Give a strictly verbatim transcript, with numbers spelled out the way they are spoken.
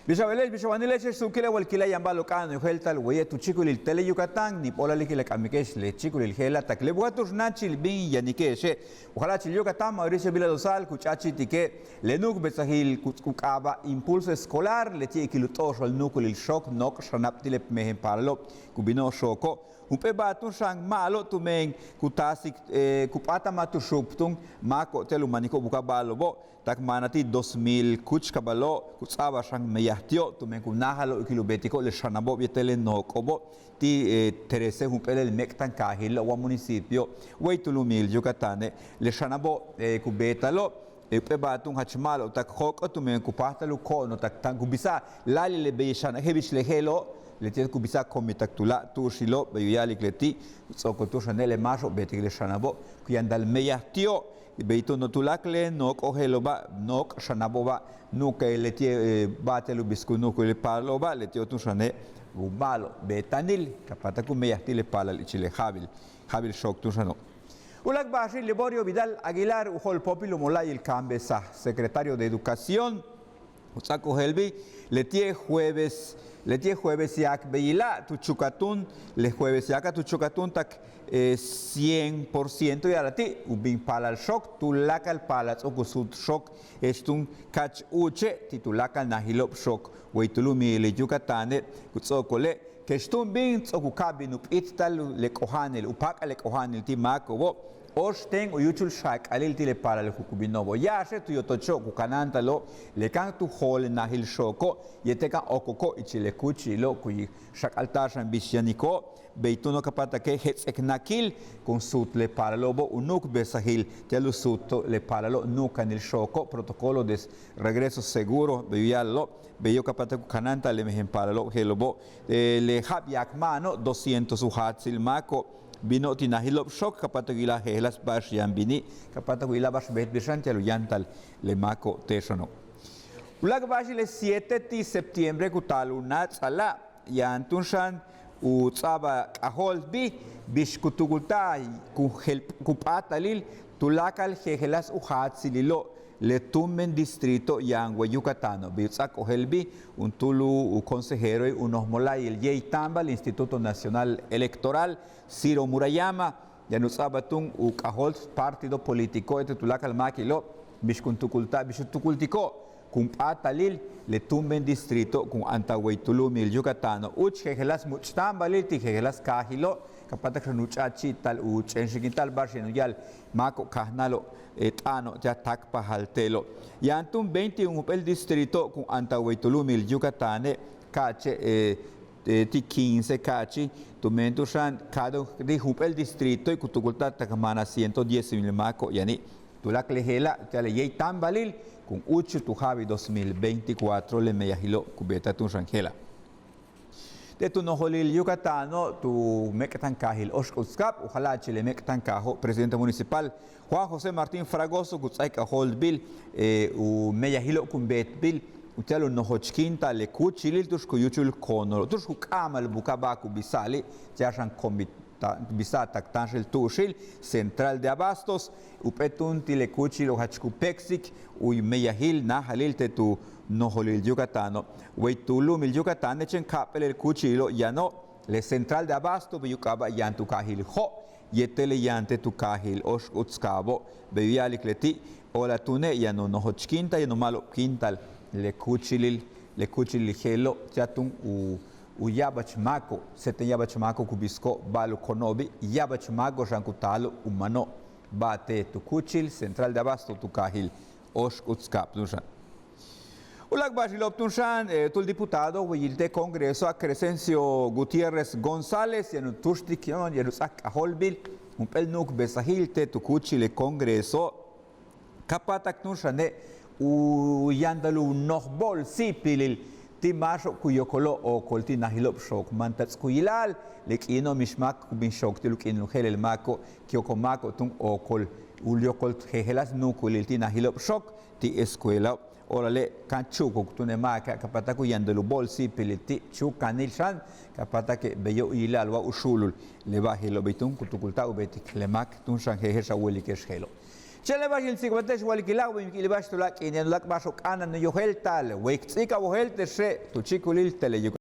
Bix a beele'ex, bix a wanile'ex, suukile' walkila' yaan ba'alo'ob k'a'ana'an u yéetel weye' tu chíikulil Tele Yucatán, níib óolal ikil a k'amike'ex le chíikulil je'ela' tak le buka'aj tu'ux náachil bin yanika'exe'. U jala'achil Yucatán, Mauricio Vila Dosal, ku ch'a'achi'tike' le nu'ukbesajil ku k'aaba' Impulso Escolar, leti'e' ikil u t'o'oxol nu'ukulil xook nook' xanab ti' le mejen paalalo'ob ku bino'ob xooko'. Jump'éel ba'al túun xan ma'alob tumen ku taasik, ku p'áatal ma' tu xuup túun máako'ob ti'al u maniko'ob buka'aj ba'alo'obo', tak maana ti' dos mil kúuchkabalo'ob ku ts'a'abal xan meyaj ti'ob tumen ku náajalo'ob ikil u beetiko'ob le xanabo'ob yéetel le nook'o'obo' ti' trece jump'éel le méek'tankaajilo' wa municipio wey tu lu'umil Yucatane'. Le xanabo'ob ku beetalo'ob jump'éel ba'al túun jach ma'alob tak jóok'ol tumen ku páajtal u ko'onol tak táan ku bisa'al láayli' le bey xana' je'el bix le je'elo', leti'e' ku bisa'al komital tuláak' tu'uxilo', bey u ya'alik leti', ku ts'o'okol túun xane' le máaxo'ob beetik le xanabo'ob ku yantal meyaj ti'ob, bey túuno' tuláakal le nook'o'ob je'elo'oba', nook' xanabo'oba', nu'uka'aj leti'e' ba'al ti'al u bisik u nu'ukulil le paalalo'oba', leti'ob túun xane' u ma'alob beetanil, ka páatak u meyaj ti' le paalal ichil le ja'abil, ja'abil xook túun xano'. Uláak' ba'axil Liborio Vidal Aguilar, u jo'olpóopil u mola'ayil kaambesaj, secretario de Educación, u ts'áaj k ojéeltbil, leti'e' jueves, leti'e' jueves yaak beyila' tu chukal túun, le jueves yaaka' tu chukal túun tak cien por ciento ya'ala'al ti' u bin paalal xook, tuláakal paalal ts'o'ok u suut xook, je'ex túun ka'ach úuche' ti' tuláakal najilo'ob xook wey tu lu'umil Yucatane', ku ts'o'okole' kex túun bin ts'o'ok u ka'a bin u p'íital le k'oja'anil, u páak'al le k'oja'anil ti' máako'obo', óoxten u yúuchul xaak'alil ti' le paalal ku bino'obo'. Yáaxe' tu yotocho'ob ku kanáantalo'ob le kéen tu jool le najil xooko' yéetel kéen ookoko' ichil le kúuchilo'ob ku xak'alta'al xan bix yaniko'ob, bey túuno' ka páatake' jets'eknakil kun suut le paalalo'obo', u nu'ukbesajil ti'al u suuto'ob le paalalo'ob nu'ukanil xooko', protocolo de regreso seguro bey u ya'ala'alo', beyo' ka páatak u kanáanta'al le mejen paalalo'ob je'elo'obo', le ja'ab yaak ma'ano' doscientos u jaatsil máako'ob bino'ob ti' najilo'ob xook, ka páatak u yila'al jejeláas ba'ax yaan bini', ka páatak u yila'al ba'ax beetbil xan ti'al u yáantal le máako'ob te'ex xano'. Uláak' ba'axil le siete ti' septiembre ku taal u náats'ala', yaan túun xan u ts'a'abal k'ajóoltbil bix ku tukulta'al ku jel ku p'áatalil tuláakal jejeláas u jaatsililo'ob le túumben distrito yaan wey Yucatano', bey u ts'áaj k ojéeltbil juntúul u consejeroil u noj mola'ayil yéeytáambal Instituto Nacional Electoral, Ciro Murayama, yaan u ts'a'abal túun u k'ajóolt partido político yéetel tuláakal máakilo' bix kun tukulta'al bix u tukultiko'ob kun p'áatalil le túumben distrito kun antal wey tu lu'umil Yucatano', úuch jejeláas múuch'táambalil ti' jejeláas kaajilo', ka páatak xan u ch'a'achi'ta'al u ch'enxikintal ba'ax yaan u ya'al máako'ob kajnáalo'ob t'aano'ob ti'al táakpajal te'elo'. Yaan túun veintiún jump'éel distrito kun antal wey tu lu'umil Yucatane', ka'ache' ti' quince ka'achi', tumen túun xan cada ti' jump'éel distritoe' ku tukulta'al tak maana ciento diez mil máako'ob yani', tuláakal le je'ela' ti'al le yéeytáambalil kun úuchul tu ja'abil dos mil veinticuatro le meyajilo' ku beeta'al túun xan je'ela'. Te' tu nojolil Yucatano' tu méek'tankaajil Óoxk'utskab, u jala'achil le méek'tankaajo' presidente municipal Juan José Martín Fragoso ku ts'áaj k k'ajóoltbil u meyajilo'ob kun beetbil uti'al u nojoch quintal le kúuchilil tu'ux ku yúuchul koonolo' tu'ux ku k'a'amal buka'aj ba'al ku bisa'ali' ti'al xan convita bisa'al tak táanxel tu'uxil Central de Abastos, jump'éel túun ti' le kúuchilo' jach ku péeksik u meyajil náajalil te' tu nojolil Yucatano'. Wey tu lu'umil Yucatane' chéen ka'ap'éel le kúuchilo' yano', le Central de Abasto bey u k'aaba' yaan tu kaajil Jo' yéetel le yaan te' tu kaajil Óoxk'utskabo', bey u ya'alik leti', óolal túune' yaan u nojoch quintal yaan u ma'alob quintal le kúuchilil, le kúuchilil je'elo' ti'al túun u u ya'abach máako'ob, séeten ya'abach máako'ob ku bisiko'ob ba'al u kono'obi', ya'abach máako'ob xan ku taalo'ob u mano'ob ba'al te' tu kúuchil Central de Abasto tu kaajil Óoxk'utskab túun xan. Uláak' ba'axilo'ob túun xan, juntúul diputado weyil te' Congresoa' Crescencio Gutiérrez González yaan u túuxtik yaan u ts'áaj k k'ajóoltbil jump'éel nu'ukbesajil te' tu kúuchil le Congreso, ka páatak túun xane' u yantal u noj bo'ol si'ipilil ti' máaxo'ob ku yokolo'ob ookol ti' najilo'ob xook. Mantats' ku yila'al le k'iino'ob mix máak ku bin xook ti' u k'iinil u je'elel máako'ob, ku yokol máako'ob túun ookol u yokol jejeláas nu'ukulil ti' najilo'ob xook ti' escuelao'ob. Órale' kéen chu'ukuk túune' máaka', ka páatak u yantal u bo'ol si'ipilil ti' chukanil xan, ka páatake' beyo' u yila'al wa u xu'ulul le ba'al je'elo'. Bey túun ku tukulta'al u beetik le máak túun xan jeje'ex a wilike'ex je'elo'. Chéen le ba'ax in tsikbalte'ex wa'alik ila'aw bin k ilba'ex tuláak' k'iine' uláak' ba'ax u k'a'ana'an u yojéelta'al wey k ts'íik a wojéelta'al te'exe' tu chíikulil Tele Yucatán.